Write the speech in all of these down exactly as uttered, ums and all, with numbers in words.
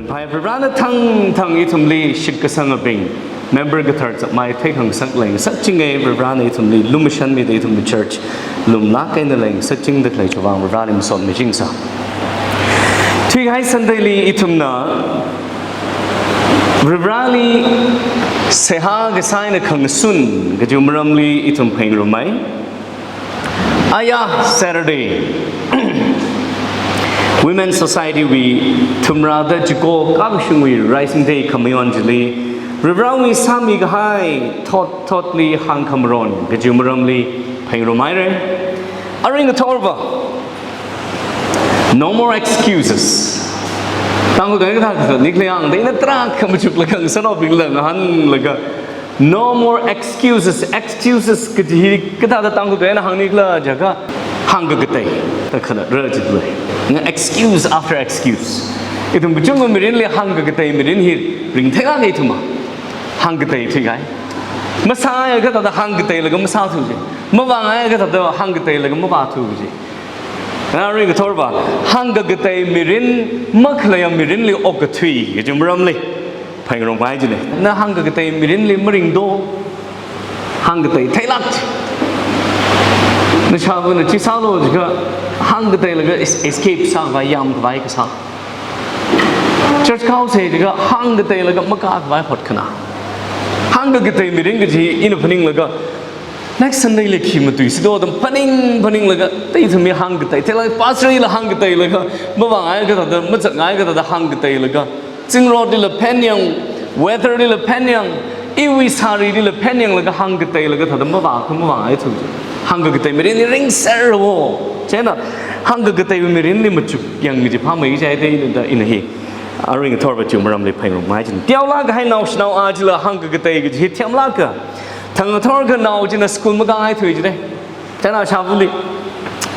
Phai Varivarana thangthang ithumli shitkasangabing, member kathar chapmai theikhangasak leingasakchinga, Varivarana ithumli lumashanmida ithumli church lumlāk eina leingasakchingda khalei chiwui vang Varivarali masotmichingsa. Thuikahai Sunday li ithumna Varivarali seihā kasā eina khangasun kajiwui maramli ithum phāngarumai. Aya Saturday, Women Society wui thumrāda chiko kapshungwui Rising Day khamayon chili, Varivarawui sāmikahai thot thotli hāngkhamaron kajiwui maramli phāngarumhaira. Arui ngathorva, no more excuses. Tangkhul tui kathā kathā nikli hāngda ina tarākha machuklaga ngasānaobingla ngahānlaga, no more excuses. Excuses kaji hi kathāda Tangkhul tuina hāngnikhala jiakha, hāngkakatei. Takhana rajit lei. Nga excuse after excuse. Ithum kachungkha mirinli hāngkakatei mirin hi ringtheilāk eina ithumva. Hāngkatei thuikahai. Masāya kathāda hāngkateilaga masāthu ji. Mavāngaya kathāda hāngkateilaga mavāthu ji. Arui ngathorva, hāngkakatei mirin makhaleiya mirinli okkathui kajiwui maramli phāngarumngai jina. Na hāngkakatei mirinli maringdo, hāngkatei theilāk ji. Nashāvana chi sālu jiakha, hāngkateilaga es-, escape sākhavai, yāmkhavai kasā. Church kahaosa jiakha hāngkateilaga makākhavai hotkhanā. Hāngkakatei mirin kaji ina phaninglaga, next Sunday li khi matuisi do da phaning phaninglaga, tei ithumwui hāngkatei theilāk, pastor lila hāngkateilaga, mavāngai kathāda, mazatngai kathāda hāngkateilaga, zingrot lila phenyang, weather lila phenyang, iwui sari lila phenyanglaga hāngkateilaga thāda mavā, mavāngaithu ji. Hāngkakatei mirin hi ringserra wo. Chieina hāngkakatei mirinli machukyang kaji phāmei jihaida ina da ina hi. Arui ngathorva chiwui maramli phāngarumngai jina. Teolākkahai naoshinao achila hāngkakatei kaji hi themlāka. Thang ngathorka nao china school makāngaithu jida. Chieina ashāvali,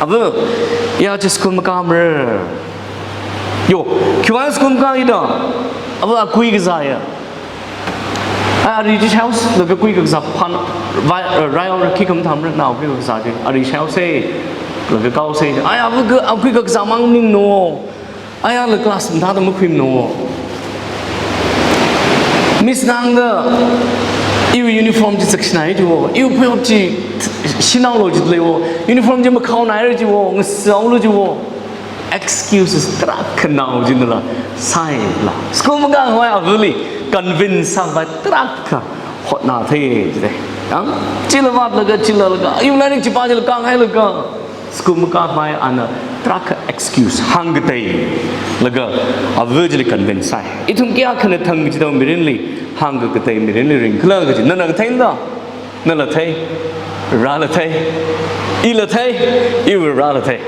"Ava, ya chi school makāmara." "Yo, khiwuivang school makāki da?" "Ava, akui kazāya." "Ai, ari chi shaihaosa, laga kui kakazā phan, vai, eh, raihaora, khikha mathāmara, nao kui kakazā chi. Ari shaihaosa, laga kaosa." "Ai, ava ka, akui kakazā mang maningmana. Ai, ala class mathāda makhuimana." Miss na hāngda, "Iwui uniform chi zakshinai ji wo, iwui pheihop chi shinaolu ji lei wo, uniform chi makhaonaira ji wo, ngasaolu ji wo." Excuses tarākha nao chinala sāhaila. School makākhavai avali convince sākhavai tarākha hotnā thei jida. Yang, chila vātlaga, chila laga, iwui lairik chipā chila kānghailaga, school makākhavai ana tarākha excuse hāngkateilaga ava chili convince sāi. Ithum kayākhana thang kachida mirinli, hāngkakatei mirinli ringkhala kaji nana katheinada? Nala thei, Varela thei, ila thei, iwui Varela thei.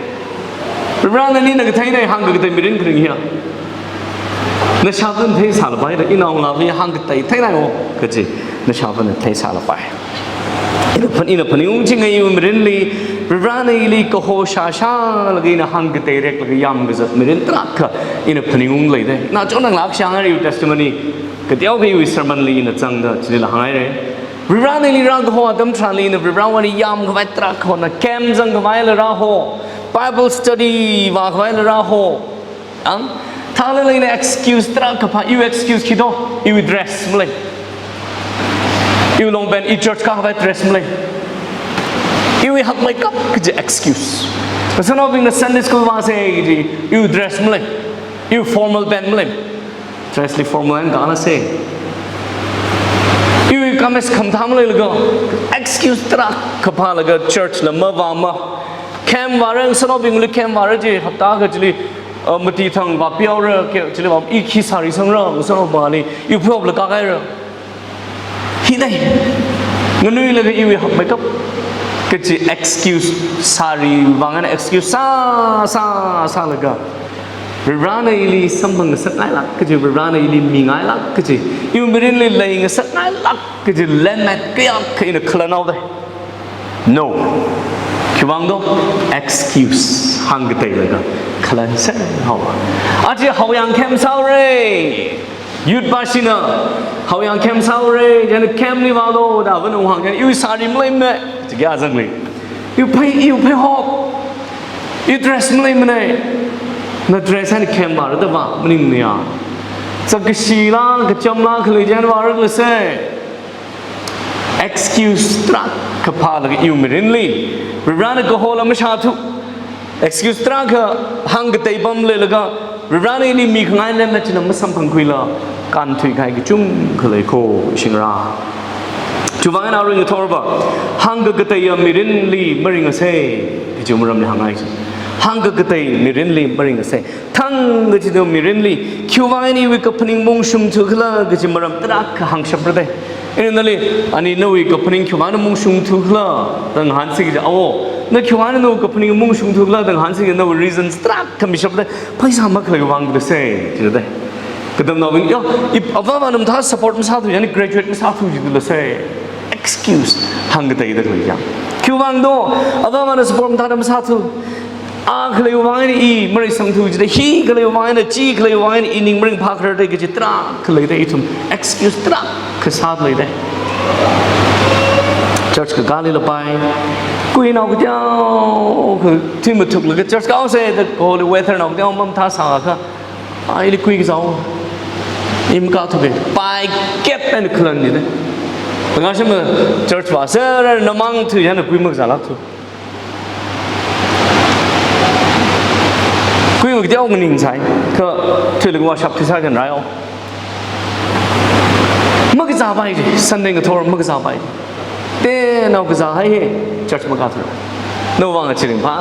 Varena nina katheinei hāngkakatei mirin kharing hiya. Nashāvana theisālapai da, inaongalāva hāngkatei theinai wo kaji nashāvana theisālapai. Ina phan, ina phaningungchinga iwui mirinli, Varena ili kaho shāshālaga ina hāngkatei reklaga yāmkazat mirin tarākha ina phaningung leida. Na chonang lākshang iwui testimony, kateokha iwui sermon li ina zangda chilila hānghaira. Varena ili rākaho atam tharanli ina Varewui yāmkhavai tarākha hona, camp zangkhavaila rāho, Bible study vākhavaila rāho. Ang, thālala ina excuse tarākha phā, iwui excuse khi do, iwui dress malei. Iwui long pant, i church kākhavai dress malei. Iwui hakmeikap kaji excuse. Ngasānaobingna Sunday school vāsa kaji, iwui dress malei. Iwui formal pant malei. Dress li formal eina kālāsa. Iwui kames khamathā maleilaga, excuse tarākha phālaga church la mavāma. Camp vāra, ngasānaobingli camp vāra ji, hapta akha chili, uh, mati thang vāpihaora, ke, chili vā, i khi sari sangra, ngasānaobingli, iwui pheihopla kākhaira. Hi dai. Nganuilaga iwui hakmeikap kaji excuse, sari vāngana excuse sā, sā, sālaga, Varena ili samphangngasakngailāk kaji, Varena ili mingailāk kaji, iwui mirinli leingasakngailāk kaji lemmet kayākha ina khalanaoda. No. Khiwuivang do? Excuse hāngkateilaga khalanser haowa. Aja Haoyang camp sāhaora. Youth pāshina Haoyang camp sāhaora, chieina camp li vālu da, ava nung hāng, iwui sari maleimana, chikya zangli. Iwui phei, iwui pheihop, iwui dress maleimanei. Na dress eina camp vāra da vā, maningmana ya. Sakashila, kachamla, khalei jan vāra khala se. Excuse tarākha phālaga iwui mirinli Varivarana kahola mashāthu. Excuse tarākha hāngkatei pam leilaga, Varivarana ili mikhangai lemna china masamphangkhuila, kānthuikahai kachungkha lei kho, shingra. Chiwuivang eina arui ngathorva, hāngkakateiya mirinli maringase, kaji maramli hāngngai chi. Hāngkakatei mirinli maringase. Thang kachida mirinli, khiwuivang eina iwui kaphaning maungshungthu khala kaji maram tarākha hāngshapra dei. Ina nali, ani nawui kaphaning khiwuivang eina maungshungthu khala, da ngahānsi kaja, awo. Na khiwuivang eina nawui kaphaning maungshungthu khala, da ngahānsi kaja, nawui reasons tarākha mishapra dei. Pheisā makhalei vang khala se, jida dei. Katamnaobing, yo, ip avāvana mathā support masāthu, yani graduate masāthu jidala se. Excuse, hāngkateida khalei jang. Khiwuivang do, avāvana support mathāda masāthu. A khaleiwui vang eina i mareisangthu jida, hi khaleiwui vang eina, chi khaleiwui vang eina i ning maringphākharar dei kaji tarākha lei dei, ithum excuse tarākha sāda lei dei. Church kakālila pai, kuinao kateokha thuimathuklaga church kāose da, holy weather nao kateo mamathā sākha, a, ili kui kazāo, i makāthuke, pai kep eina khalan ni dei. Ngashima church vāsera namang thuiya na kui makazālākthu. Kuiva kateo nganingsai, kha thuilaga vāshap thuisā khanrāyo. Makazāpai ji, Sunday ngathor makazāpai ji. Tenao kazāhai hi, church makāthura. Nawui vang aja ringphā,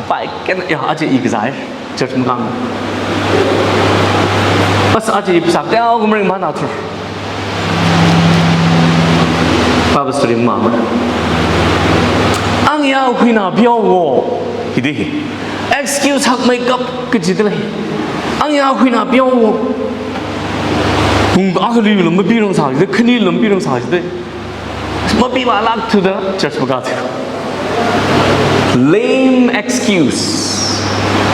pai kep, ya, aja i kazāhai. Church makāmana. As aja i phasā kateokha maringphānathura. Bible study mamāmana. Angyā huina peo wo. Hidi hi. Excuse hakmeikap kachida lei. Angyā huina peo wo. Pung akhali lam mapirang sā jida, khani lam pirang sā jida. Mapivālākthuda church makāthu. Lame excuse.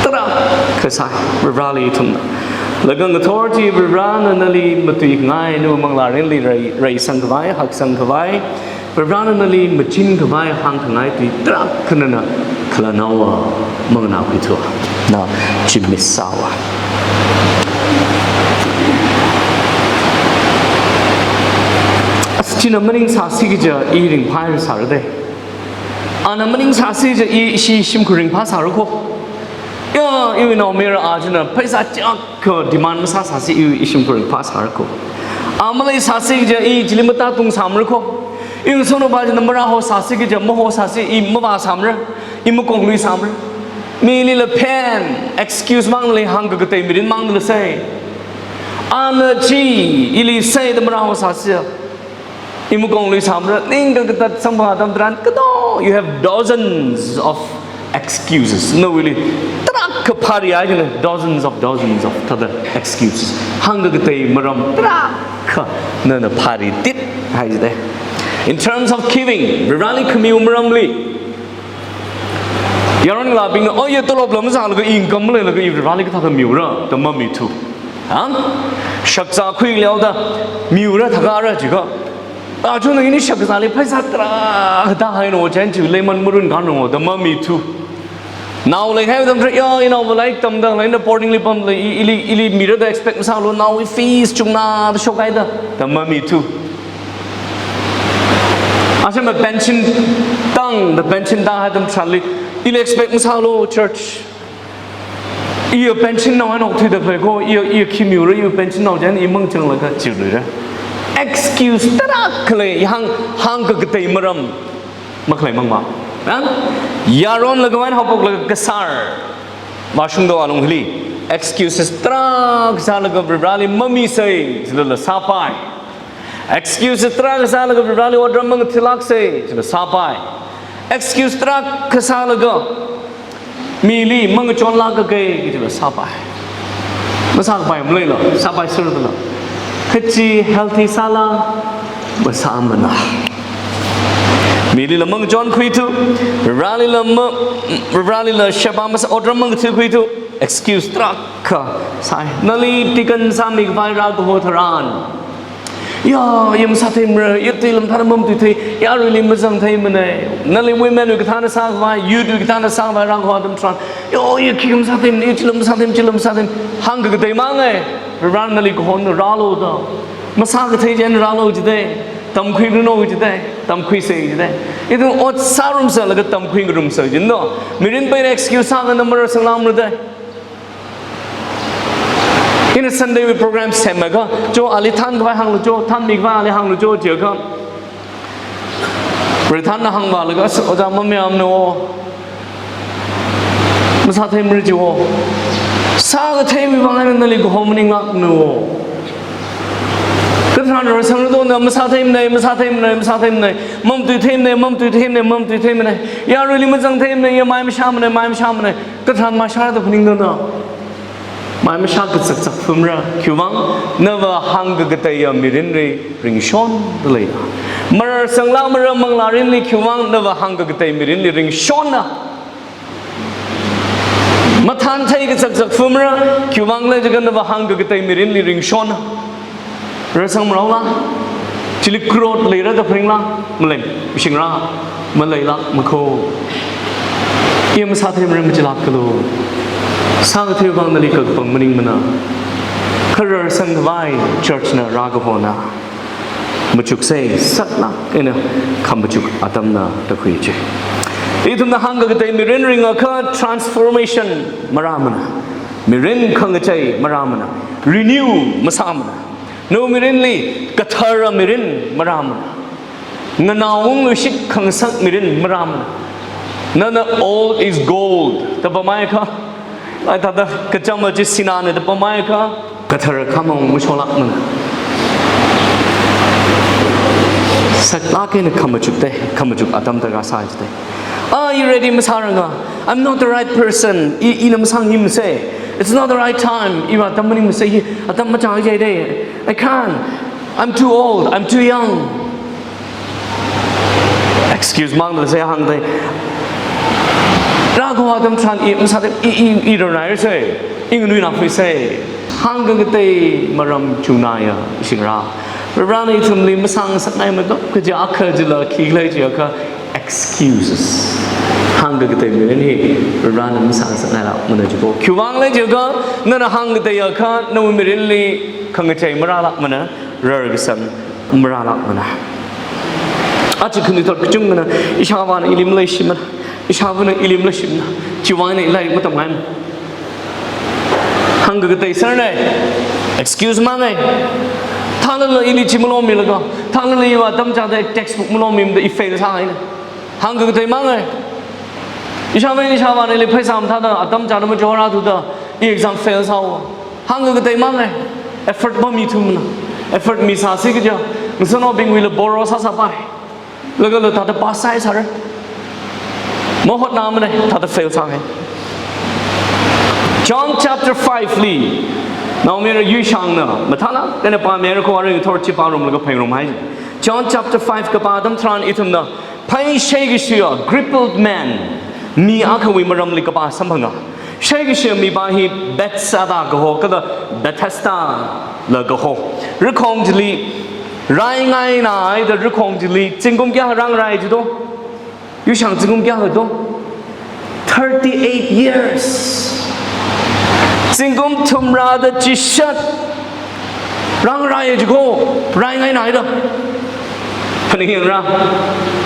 Tarākha sāi, Varivarali ithumna. Laga ngathor chi Varivarana nali matuikhangai, nawui manglārinli rei, reisangkhavai, haksangkhavai. Varivarana nali machinkhavai hāngkhangai tui tarākha nana khalanaowa, manganākhuithu. Na chimmisāwa. As china maningsāsi kaja i ringphāhaira sāra dei. Ana maningsāsi kaja i ishi shimkhur ringphāsāra kho. Ya, iwui naomayara a china pheisā chak kha demand masāsāsi iwui shimkhur ringphāsāra kho. A maleisāsi kaja i chili matātungsāmara kho. Iwui ngasotnaopa china marāhosāsi kaja mahosāsi i mavāsāmara, i makongluisāmara. Milila phen, excuse mangli hāngkakatei mirin mangla se. Ana chi, ili se da marāhosāsi. I makongluisāmara, ning kakatat samphang atam tharan, kato, you have dozens of excuses. Nawuili tarākha phārihaida lei, dozens of, dozens of thāda excuses. Hāngkakatei maram tarākha nana phāritit haida lei. In terms of giving, Varivarali khamiu maramli, yaronlābingna, oh, ya tolop lam sālaga income maleilaga i Varivarali kathākha miura, da mamithu. Ha? Shakzā khuileoda miura thākha ara jiakha, achuna ini shakzāli pheisā tarākha tāhaino, chān chi leiman marun kano da mamithu. Nao leihai atam tharan, ya, inaova lairik tamda, laina boarding li pamda, i, ili, ili mira da expect masālu, naowui fees chungna da shokhaida, da mamithu. Ashama pension tangda, pension tāhai atam tharanli, ili expect masālu, church. Iya pension nao eina okthuida khalei kho, iya, iya khi miura, iya pension nao chān i mangchanglaga chiluira. Excuse tarākha lei, hāng, hāngkakatei maram makhalei mangma. Ha? Yaronlaga wine haophok laga kasār. Vāshungda alung hili. Excuses tarākha sālaga Varivarali mamisei, jilala sāpai. Excuses tarākha sālaga Varivarali otram mangathilāksei, jila sāpai. Excuse tarākha sālaga mili mangachonlākkahai, jila sāpai. Masāpai maleila, sāpai sāra dala. Kachi healthy sāla, masāmana. Milila mangachonkhuithu, Varivaralila ma, Varivaralila sheba masā, otram mangathikhuithu, excuse tarākha sāi. Nali deacon sāmikhavai rākaho tharan, Ya, ya masātheimara, ya tui lam thāda mamatuithei, yaruili mazangtheimanei. Nali women wui kathāna sākhavai, youth wui kathāna sākhavai, Rākahova atam tharan. Yo, ya khikha masātheimana, ya chila masātheimana, chila masātheimana. Hāngkakatei mangai, Varena nali kahona rālu da. Masākathei chieina rālu jidei, tamkhuiranu jidei, tamkhuisei jidei. Ithum ot sārumsālaga tamkhuingarumsa jin do. Mirin peida excuse sākhanang, mararsangla mara dei. Ina Sunday wui program semlaga, cho ali thānkhavai hānglu cho, thānmikhavai ali hānglu cho, jiakha. Rithānna hāngvālaga, "As, ojā mamayāmana o. Masātheimara ji o. Sākatheiwui vang eina nali kaho maninglākmana o." Katharan rarsangra do, na masātheimanei, masātheimanei, masātheimanei. Mamatuitheimanei, mamatuitheimanei, mamatuitheimanei. Yaruili mazangtheimanei, ya mai mashāmanei, mai mashāmanei. Katharan maishāra da phaningdana. Mai mashā kachakchak phumra, khiwuivang, nava hāngkakateiya mirinli ringshonda leina. Mararsangla mara manglārinli khiwuivang, nava hāngkakatei mirinli ringshonna. Mathānthei kachakchak phumra, khiwuivang khala jiakha nava hāngkakatei mirinli ringshonna. Rarsangmaraola, chili growth leira da phaningla, malei, mishingra, maleilākmana ko. Iya masātheimara machilākalu. Sākathei vang nali kakapang maningmana. Kha rarsangkhavai church na, Rākahona machuksei, saklāk eina khamachuk atamna da khuichi. Ithumna hāngkakatei mirin ringakha transformation marāmana. Mirin khangachei marāmana. Renew masāmana. Nawui mirinli kathara mirin marāmana. Nganaowungluishit khangasak mirin marāmana. Nana all is gold da pamhaiakha, ai thāda kachama chi sināna da pamhaiakha, kathara khamong masholākmana. Saklāk eina khamachukdei, khamachuk atam darkar sāchidei. Ah, i ready masāranga. I'm not the right person. I, ina masāngaimsei. It's not the right time. Iva atam maningmasei, atam machāngaidei. I can't. I'm too old. I'm too young. Excuse mangda sei hāngdei. Rākahova atam tharan i masāthei, i, i, i rarnairasei. I nganuinakhuisei. Hāngkakatei maram chungnaiya, shingra. Varena ithumli masāngasakngaimada, kaja akha jila khikhala jiakha excuses. Hāngkakatei mirin hi Varena masāngasakngailākmana ji ko. Khiwuivang khala jiakha, nana hāngkateiakha, nawui mirinli khangachei marālākmana, rarkasang marālākmana. Aja khanuithot kachungkhana, ishāvāna ili maleishimana, ishāvana ili maleishimana, chiwuivang eina i lairik matamngaimana. Hāngkakatei sārnei, excuse mangai. Thālala ili chi malommilaga, thālala iva atam chāda textbook malommimadan i fail sāngaina. Hāngkakatei mangai. Ishāvā, ishāvāna ili pheisā mathāda, atam chāda machorāthuda, i exam fail sāhaowa. Hāngkakatei mangai. Effort mamithumana. Effort misāsi kaja, ngasotnaobingwuila borrow sāsāpai. Laga la thāda pass sāsāra. Mahotnāmanei, thāda fail sāngai. John chapter five li, Naomayara Yuishangna mathālāk eina pāmira ko, arui ngathor chi pārumlaga phaningrumhai. John chapter five kapā atam tharan ithumna phei sheikashiya, crippled man, mi akhawui maramli kapā samphanga. Sheikashiya mipā hi Bethsaida kaho kala Bethesda la kaho. Rakhong chili raingainaida, rakhong chili zingkum kayā rāngarai ji do? Yuishang zingkum kayā do? Thirty-eight years. Zingkum thumrāda chishat rāngarai ji ko, raingainaida. Phaningyangra.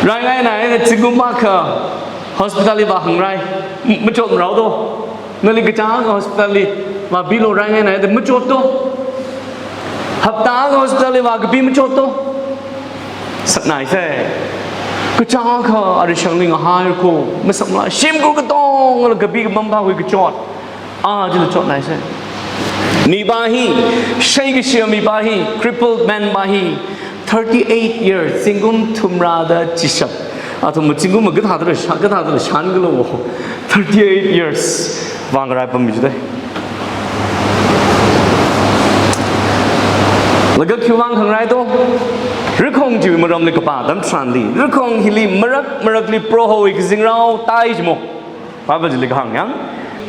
Raingainaida zingkum akha hospital li vāhāngrai. M-, machotmarao do. Nali kachāng akha hospital li vāpilu, raingainaida machot do. Hapta akha hospital li vākapi machot do. Saknaisei. Kachāng akha arishangli ngahai ko, masamla shimkhur katongla kapi kapam pākhui kachot. A chila chotnaisei. Mipā hi, sheikashiya mipā hi, crippled man pā hi, thirty-eight years, zingkum thumrāda chishat. Athum zingkum kathāda sha-, kathāda shānkhala wo. Thirty-eight years vāngarai pammi jidei. Laga khiwuivang khangarai do? Rakhong chiwui maramli kapā atam tharanli, rakhong hili marak marakli Prohowui kazingrao tāi ji mo. Bible chili kahāng yang.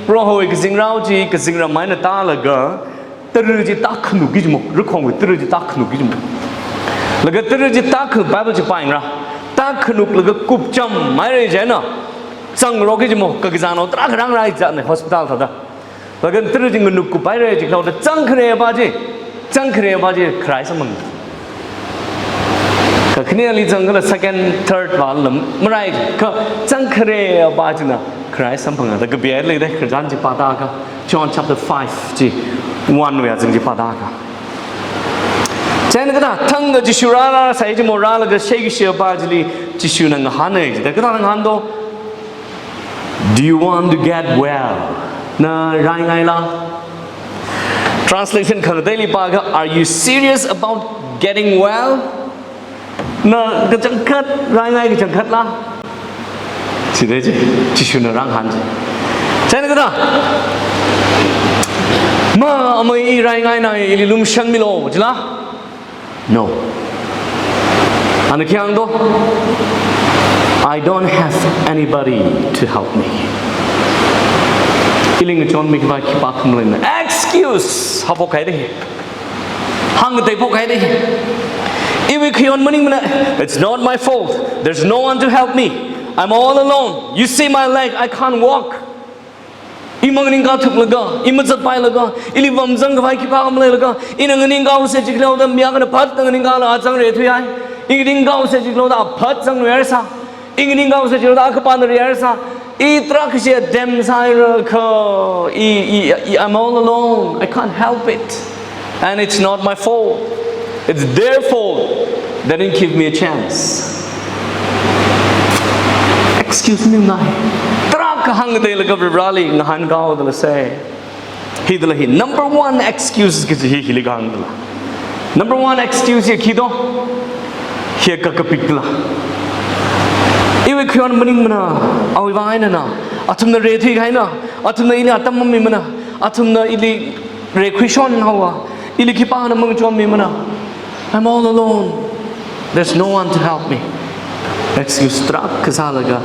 Prohowui kazingrao chi kazingram eina tālaga, tara chi tākhanukki ji mo, rakhongwui tara chi tākhanukki ji mo. Laga tara chi tākha Bible chi pāyingra. Tākhanuk laga kupcham maira chieina, zangrok kaji mo, kakazānao tarākha rāngra chieina hospital thāda. Laga tara chi nganuk kup haira chikhaoda zangkhareiva chi, zangkhareiva chi kharai samphang. Kakhaneli zangkhala second, third va lam marai, kha zangkhareiva china kharai samphanga da kapihaida leida, khararchan chi pāda akha, John chapter five chi, one wui azing chi pāda akha. Chieina kathā, thangkha Jishu rāra sai chi mo, rālaga sheikashiva chili Jishuna ngahāna chida, kathāda ngahān do? "Do you want to get well? Na raingaila?" Translation khangateili pākha, "Are you serious about getting well? Na kachangkhat, raingai kachangkhatla?" Chida chi, Jishuna rāngahān chi. Chieina kathā, "Ma, amei, i raingaina, ili lumashanmilo," chila? No. Ana khi hāng do? "I don't have anybody to help me." Ili ngachonmi khavai khipākha maleimana. Excuse haophok haida hi. Hāngtei phok haida hi. Iwui khayon maningmana. "It's not my fault. There's no one to help me. I'm all alone. You see my leg, I can't walk. I manganingkā thuklaga, i mazatpailaga, ili vamzang khavai khipākha maleilaga, ina nganingkahaosa chikhaoda mi akhana phatna nganingkālaga zangreithuihai. I nganingkahaosa chikhaoda aphat zangreirasa. I nganingkahaosa chikhaoda akhapana reirasa. I tarākhashi atam sāhaira kha, i, i, i, I'm all alone. I can't help it. And it's not my fault. It's their fault. They didn't give me a chance." Excuse maningmana. Tarākha hāngteilaga Varivarāli ngahānkahaoda leisai. Hithāla hi number one excuse kaji hi, hili kahāngla. Number one excuse hi khi do? Hi kakapikla. Iwui khayon maningmana, awui vang einana, athumna reithui kahaina, athumna ili atam mamimana, athumna ili reikhuishon haowa, ili khipāna mangachonmimana. I'm all alone. There's no one to help me. Excuse tarākha sālaga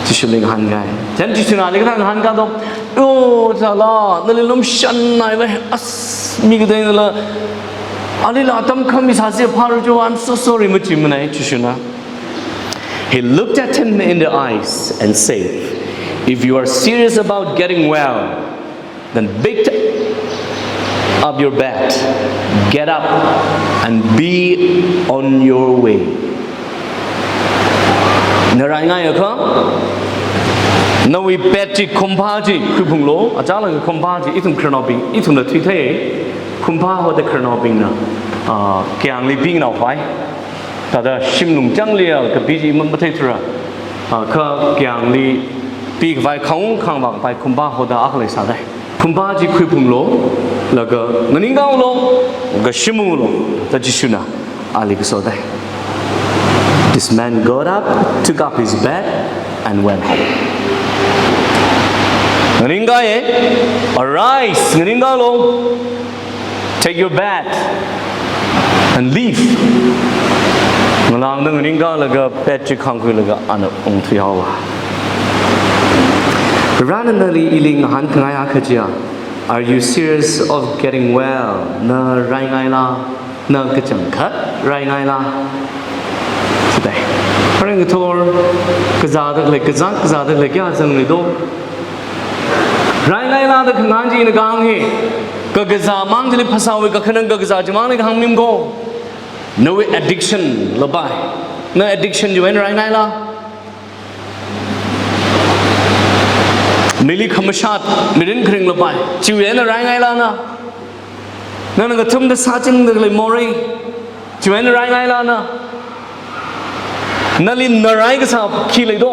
Jishuli ngahānkai. Then Jishuna ali kathāda ngahānkā do? "Oh, zala, nali lumashanna vai, as, mi kateila, alila atam khami sāsi phāra jo, I'm so sorry," machimana Jishuna. He looked at him in the eyes and said, "If you are serious about getting well, then pick up your bed, get up, and be on your way." Na raingai akha, nawui bed chi, khumpha chi khuiphunglo, achālakha khumpha chi, ithum khararnaobing, ithumla thuithei, khumpha hoda khararnaobingna, ah, kayāngli pinaopai. Thāda shim lungchangli a kapi chi ma-, matheithura. Ah, kha kayāngli pikhavai khangkhang vāngpai khumpha hoda akha leisāda. Khumpha chi khuiphunglo, laga nganingkahaolo, laga shimunglo, da Jishuna ali kasoda. This man got up, took up his bed, and went home. Nganingkahai, arise, nganingkahalo. Take your bed and leave. Ngalāngda nganingkalaga bed chi khangkhuilaga ana ungthuihaowa. Varivarāna nali ili ngahānkhangai akha chiya, are you serious of getting well? Na raingaila? Na kachangkhat raingaila? Chidai. Phareng kathor, kazāda khalei, kazā, kazāda khalei kayā zangli do? Raingaila da khangahān chi ina kahāng hi, kakazā mang chili phasāwui kakhanang kakazā chimangli kahāng maningko. Nawui addiction lapai. Na addiction chiwui eina raingaila? Mili khamashat, mirin kharing lapai, chiwui eina raingaila na? Nana ngathumda sāchingda khalei morei, chiwui eina raingaila na? Nali narai kasā khi lei do?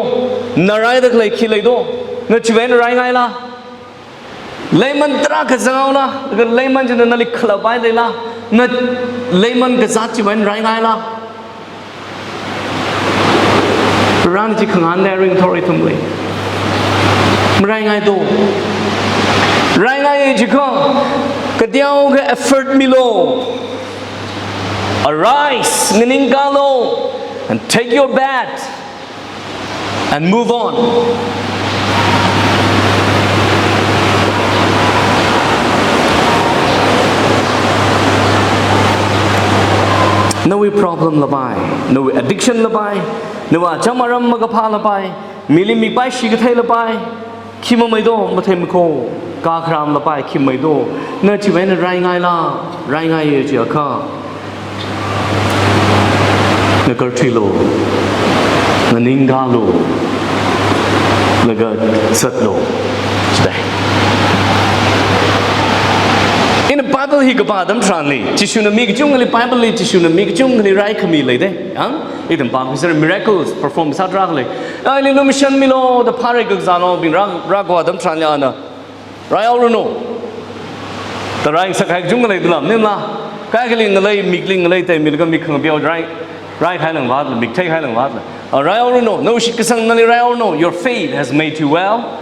Naraida khalei khi lei do? Na chiwui eina raingaila? Leiman tarākha zanghaola, kha leiman china nali khalāpai leila? Na leiman kazāt chiwui eina raingaila? Varivarāna chi khangahānda ringthor ithumli. Maraingai do. Raingai jikha, kateokha effort milo. Arise, nganingkalo, and take your bed, and move on. Nawui problem lapai, nawui addiction lapai, nawui acham aram makaphā lapai, mili mipaishi kathei lapai, khi mameido matheimikho, kakharam lapai khi mameido, na chiwui eina raingaila, raingaiya jiakha, ngakarthuilu, nganingkalu, laga zatlu. Chidai. Ina Bible hi kapā atam tharanli, Jishuna mi kachungkhali, Bible li Jishuna mi kachungkhali raikhami leidei. Ang, ithum pākhuiser miracles perform sātharanli. Aili lumashanmilu, da pharei kakazānaobing rā, rākahao atam tharanli ana, raihaoranu da raingasakhai kachungkha leidalei, maningla. Kaikhali ngalei, mikli ngalei theimilaga mik khangapeo rai, raikahai langva, mik theikahai langva. A, raihaoranu, nawui shitkasang nali raihaoranu, your faith has made you well.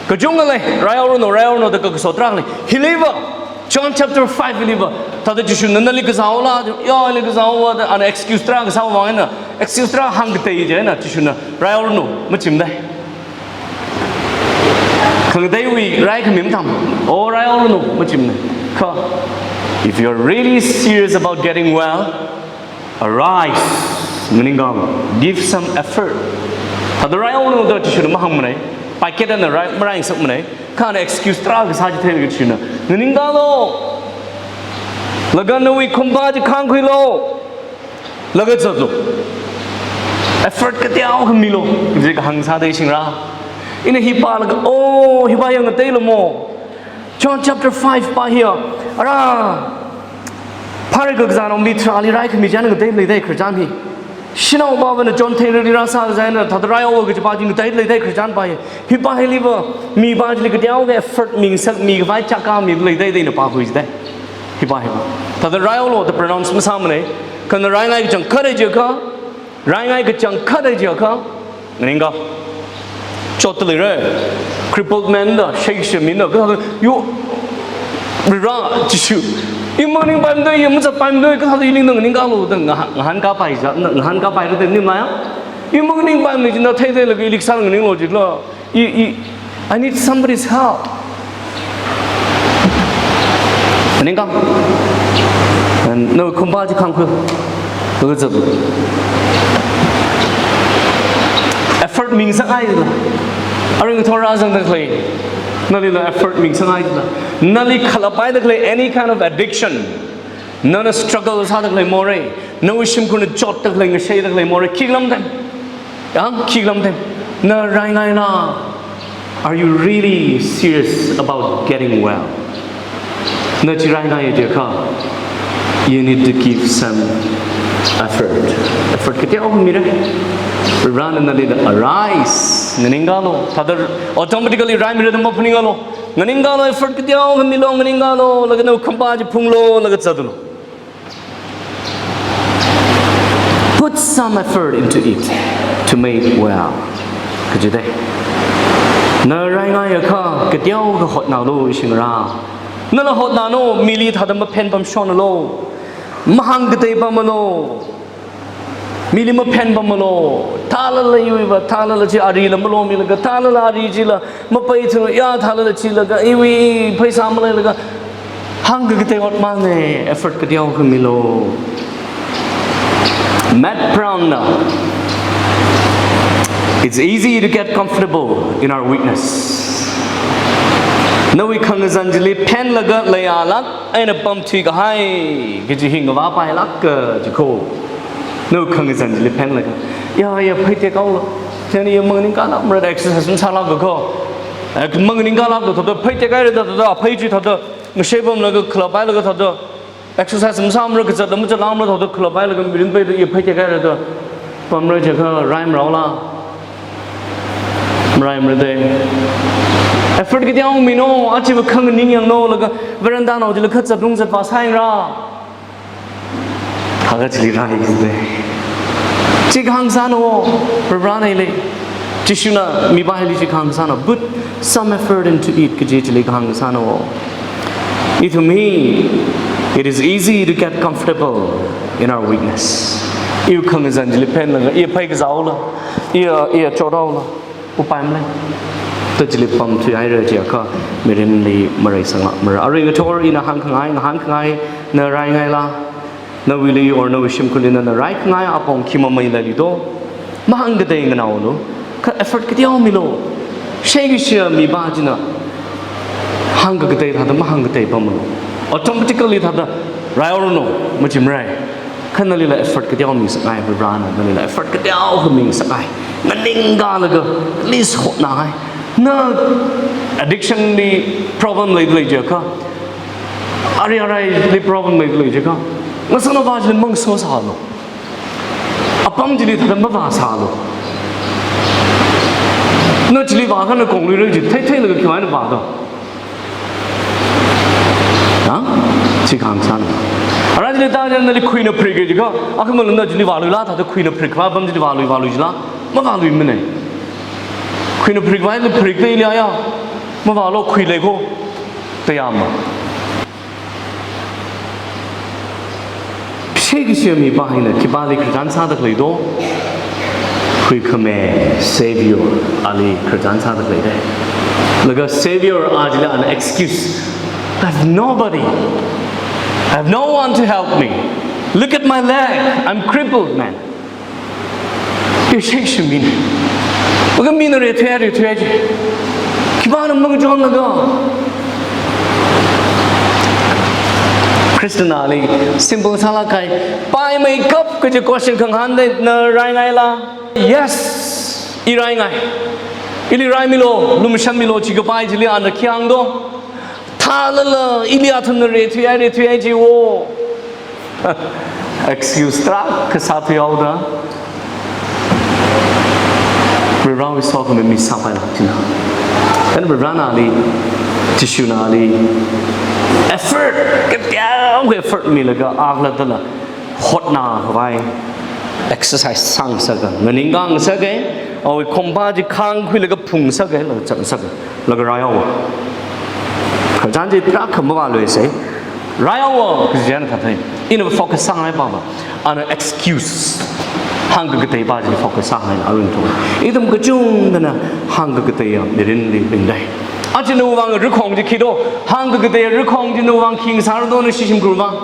Kachungkha lei, raihaoranu, raihaoranu da kakaso tharanli. Hiliva, John chapter five hiliva, thāda Jishuna nali kazāhaola, ya, ili kazāhaowa da, ana excuse tarā kasā vang eina, excuse tarā hāngkatei chieina, Jishuna, raihaoranu, machimdei. Khangateiwui raikhami mathāmana. O, raihaoranu, machimana. Kha, if you're really serious about getting well, arise, nganingkalu, give some effort. Thāda raihaoranu da Jishuna mahāngmanei, paiket eina rai, maraingasakmanei, kha ana excuse tarā kasā chitheilaga Jishuna, nganingkalu, laga nawui khumpha chi khangkhuilu, laga zatlu. Effort kateokha milu, kaji kahāng sādei shingra. Ina hi pālaga, oh, hi pā yang ngateilu mo. John chapter five pā hiya, ara, pharei kakazānao mi tharāli raikhami chieina ngatei leidei khararchan hi. Shanaopāvana John theirali rāsā chieina, thāda raihaowa kaji pā chi ngatei leidei khararchan pā hi. Hi pā hiliva, mipā chili kateokha effort mingasak, mikhavai chaka mi leidei da ina pākhui chidei. Hi pā hiva, thāda raihaolu da pronounce masāmanei, kha na raingai kachangkhat jiakha, raingai kachangkhat jiakha, nganingka. Chotda leira, crippled man da, shakeshamin da, kathāda, yo, Varivara Jishu, i maningpaimada, i mazatpaimada, kathāda ili na nganingkalu da ngahā-, ngahānkāpai ja, na ngahānkāpaira da maningmana. I maningpaimana china theitheilaga ili kasāna nganinglu jikla. I, I, I need somebody's help. Nganingka. And nawui khumpha chi khangkhui. Look at that. Effort mingasakngaila. Arui ngathor rāzangda khalei, nalila effort mingasakngaila. Nali khalapaida khalei any kind of addiction, nana struggle sāda khalei morei, nawui shimkhurna chotda khalei, ngashaida khalei morei, khikhala mathei. Yang, khikhala mathei. Na raingaila. Are you really serious about getting well? Na chi raingaiya jiakha, you need to give some effort. Effort kateokha mira. Varena nalila arise, nganingkalu. Thāda automatically raimira da maphaningkalu. Nganingkalu, effort kateokha milu, nganingkalu, laga nawui khumpha chi phunglu, laga zatlu. Put some effort into it to make it well. Kajidei. Na raingaiakha, kateokha hotnalu shingra. Nala hotnanu, mili thāda maphenpamshonlu. Mahāngkateipamlu. Mili maphenpamlu. Thālala iwuiva, thālala chi arila malomilaga, thālala ari chila mapaithu, ya thālala chilaga, iwui pheisā maleilaga, hāngkakatei ot mang e, effort kateokha milu. Matt Brown na, it's easy to get comfortable in our weakness. Nawui khangazan chili phenlaga leialāk eina pamthuikahai kaji hi ngavāpailāk kaji kho. Nawui khangazan chili phenlaga, ya, ya, phei tekhaolu. Chieina ya maningkalākmara da exercise masālāka kho. Eh, maningkalākda thāda phei tekhaira da, thāda phei chi thāda ngashaipamlaga khalapailaga thāda exercise masāmara, kazatla mazatlāmara, thāda khalapailaga mirin peida ya phei tekhaira da pamra jiakha raimaraola. Maraimara dei. Effort kateokha minu, achiva khanganing yanglu, laga veranda nao chila kazat lung zatvā sāyangra. Thākha chili rai kajidei. Chi kahāng sāna, Varena ili. Jishuna mipā hili chi kahāng sāna. Put some effort into it kaji chili kahāng sāna. Ithum hi, it is easy to get comfortable in our weakness. Iwui khangazan chili phenlaga, i phei kazāhaolu, i, i chothaolu, upai malei. Thāda chili pamthuihaira jiakha, mirinli mareisanglākmara. Arui ngathor ina hāngkhangai, ngahānkhangai, na raingaila. Nawuili or nawui shimkhurli nana raikhangai apong khi mamei leili do, mahāngkatei nganaolu, kha effort kateomilo. Sheikashiya mipā china hāngkakatei thāda mahāngkatei pamlo. Automatically thāda raihaoranu, machimrai. Kha nalila effort kateomi sāngai, Varena nalila effort kateokha mingasāngai. Nganingkalaga, at least hotnāngai. Na addiction li problem leilei jiakha, ari araili problem leilei jiakha, ngasānao pā chili mangasosālu. Apam chili thāda mavāsālu. Na chili vākha na kongluira chi theitheilaga khiwuivang vādo? Ha? Chi khangasāna. Ara chili tāchang nali khuina phrik jiakha, akhamala na chili vāluila thāda khuina phrik khavai apam chili vālui, vālui jila? Mavāluimana. Khuina phrik khavai phrik teili aya, mavālo, khuilei kho. Tayama. Sheikashiya mipā hina khipāli khararchan sāda khalei do? Huikhame Savior ali khararchan sāda khalei de. Laga Savior a chili ana excuse. I have nobody. I have no one to help me. Look at my leg. I'm crippled, man. Ishei shimina. Laga mina reithuiya, reithuiya ji. Khipāna mangachonlaga? Christian ali simple sālāk kahai. Paimeikap kaji question khangahān de, na raingaila? Yes, i raingai. Ili raimilo, lumashanmilo, chikapai chili ana khi hāngdo? Thālala, ili athumna reithuiya, reithuiya jiwo. Excuse tarākha sāthuihaoda, Varewui sokhami mi sāpailāk china. Then Varena ali, Jishuna ali effort, kateokha effort milaga, akhalattala hotnā khavai exercise sāngasaka, nganingkā ngasaka, awui khongpā chi khāngkhuilaga phungngasaka, laga zatsaka, laga raihaowa. Khararchan chi tarākha mavāluisei. Raihaowa kaji china kathei. Ina focus sāngai pāva, ana excuse, hāngkakatei pā chili focus sāngaina, arui ngathor ithum kachungkhana hāngkakateiya mirinli ringdai. Aja nawui vang rakhong chi khi do? Hāngkakateiya rakhong chi nawui vang khi ngasārado, nashi shimkhurwui vang?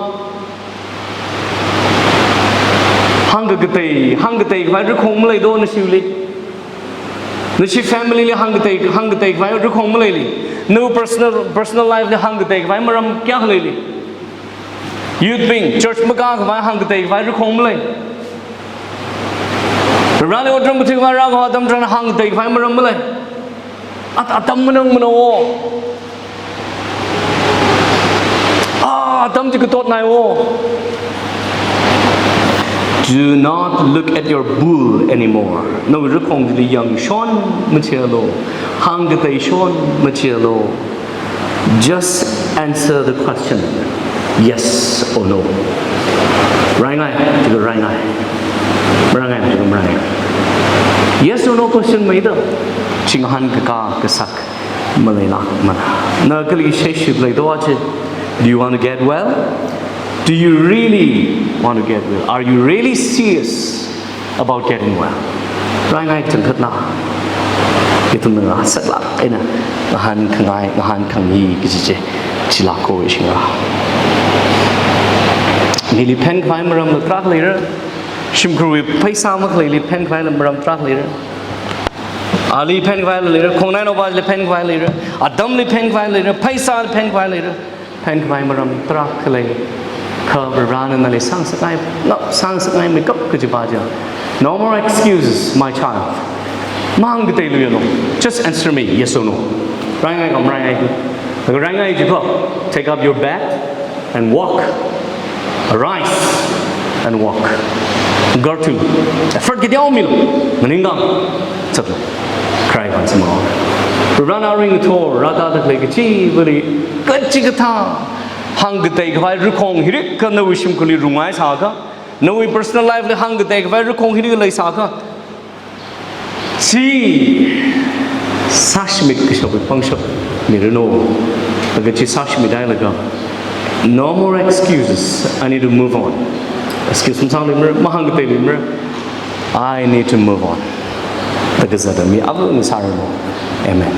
Hāngkakatei, hāngkatei khavai rakhong maleido nashiwuili? Nashi family li hāngkatei, hāngkatei khavai rakhong maleili? Nawui personal, personal life li hāngkatei khavai maram kayākha leili? Youth bing, church makā khavai hāngkatei khavai rakhong malei? Rāli otram kathi khavai rākahao atam tharan hāngkatei khavai maram malei? At-, atam maningmana wo. Ah, atam chi katotnai wo. Do not look at your bull anymore. Nawui rakhong chili yangshon machialu. Hāngkateishon machialu. Just answer the question, yes or no. Raingai, jiakha raingai. Maraingai, jiakha maraingai. Yes or no question maida, chingahān kakā kasak maleilākmana. Na kali sheshit leido aja? Do you want to get well? Do you really want to get well? Are you really serious about getting well? Raingai kachangkhatna. Ithumna ngasaklāk eina ngahānkhangai, ngahānkhangai kaji chi, chilāko ishinga. Mili phenkhavai maram tarākha leira. Shimkhurwui pheisā makhaleili phenkhavai maram tarākha leira. Ali phenkhavai leira, khongnainaopāli phenkhavai leira, atamli phenkhavai leira, pheisāli phenkhavai leira. Phenkhavai maram tarākha lei. Kha Varena nali sāngasakngai, no, sāngasakngaimeikap kaji pā chi. No more excuses, my child. Mahāngkateiluialu. Just answer me, yes or no. Raingai ka maraingai? Laga raingai jiakha, take up your bed and walk. Arise and walk. Ngarthuilu. Effort kateomilu. Nganingkā. Zatlu. Kharai pan sima. Varena arui ngathor rāda khalei kachivali, kachikathā hāngkatei khavai rakhong hi rikha nawui shimkhurli rungngai sākha, nawui personal life li hāngkatei khavai rakhong hi rikha leisākha, chi sāshimit kashok pangshok miranu. Laga chi sāshimit hailaga, no more excuses. I need to move on. Excuse masāluimara, mahāngkateiluimara. I need to move on. Laga zatda mi ava ngasāranu. Amen.